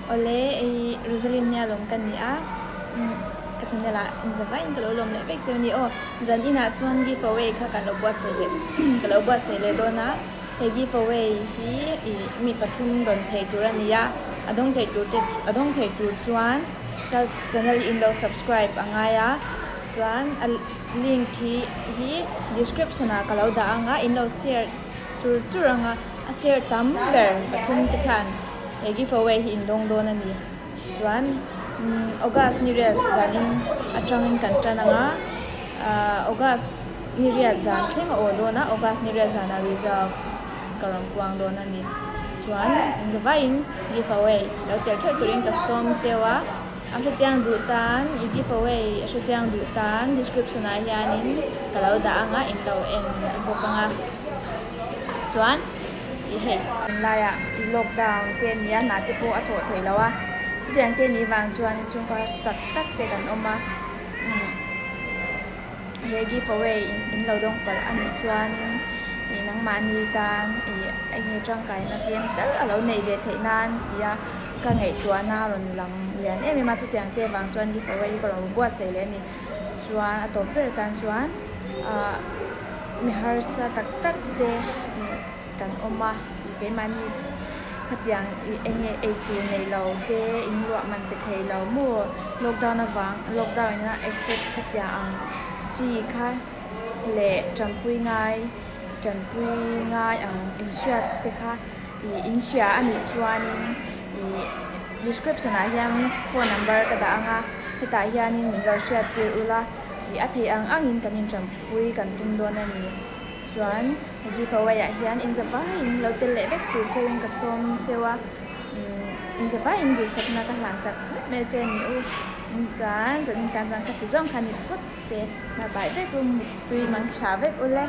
Awle i Rosaline nia lawm ka ni a, ka channel ah in za vaiin ka lo lawm leh vek che a ni aw. Zan inah chuan give away kha kan lo buatsaih leh ka lo buatsaih leh dawn a, he give away hi i mi pathum dawn thei tur a ni a, a dawng thei tur te a dawng thei tur chuan ka channel hi in lo subscribe a ngai a, chuan a link hi hi description ah ka lo dah ang a, in lo share chur chur ang a, a share tam ber pathum te khan. He giveaway hi in dawng dawn a ni. Chuan August ni riat zanin atangin kan tan ang a, August ni riat zan thleng a aw dawn a, August ni riat zanah result ka rawn puang dawn a ni. Chuan engzawvaiin giveaway lo tel theuh turin ka sawm cheu a, a hrechiang duh tan i giveaway a hrechiang duh tan description ah hianin ka lo dah ang a, in lo en bawk ang a. Chuan. I hei tunlaiah i lockdown te a ni a, hna te pawh a thawh theih loh a, chutiang te nih vang chuan chhungkaw harsa tak tak te kan awm a, umm he give away in lo dawng palh a nih chuanin ih nangmahni tan ih eng nge tangkaina tlem tal a lo neih ve theih nan tia ka ngaihtuahna a rawn lang lian em em a, chutiang te vang chuan give away hi ka rawn buatsaih leh a ni. Chuan a tawp ber tan chuan ah mi harsa tak tak te ih kan awm a keimahni khatiang ih eng nge ei tur nei lo te in luah man pe thei lo maw lockdown avang lockdown in a effect khatiang ang chi kha leh tanpui ngai tanpui ngai ang inhriat te kha ih in hria a nih chuanin ih description ah hian phone number ka dah ang a hetah hianin min lo hriat tir ula ih a theih ang angin kan intanpui kan tum dawn a ni chuan give away ah hian in zavaiin lo tel leh vek tur cheuhin ka sawm cheu a umm in zavaiin duhsakna ka hlan tak meuh meuh che a ni u chuan zanin tan chuan ka ti zawng kha ni phawt se hnabai vek u mutpui mang tha vek ule.